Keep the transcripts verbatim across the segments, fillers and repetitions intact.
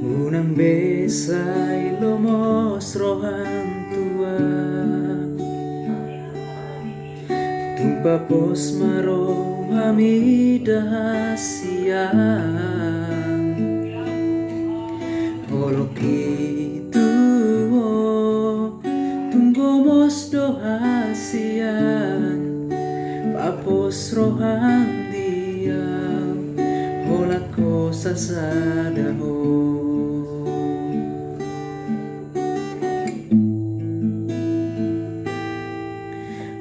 Unang be sai lomos roham, Tuhan. Tung papos ma roham ida hasian. Holong i tu ho, tung gomos do hasian. Papos roham di au, holan ho sasada ho.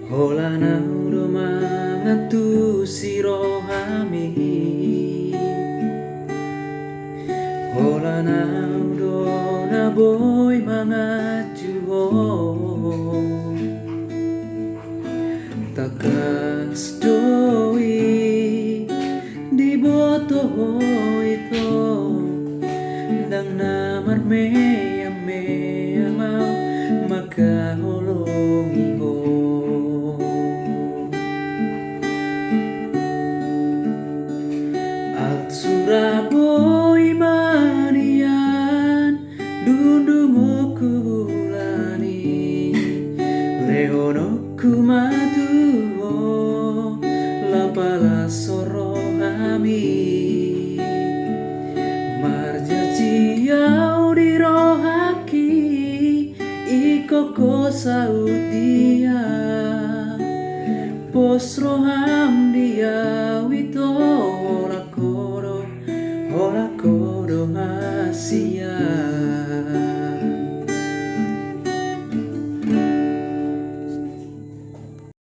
Holan au do mangantusi roham i. Holan au do na boi manganju ho. Tangkas do i diboto ho ito, ndang na marmeam-meam au mangkaholongi ho. Aut sura boi ma nian dundungku bulan i, lehononku ma tu ho, lapalas roham i. Marjanji au di rohangki, ingkon ho saut dia. Pos roham di au ito, holan ho do, holan ho do hasian.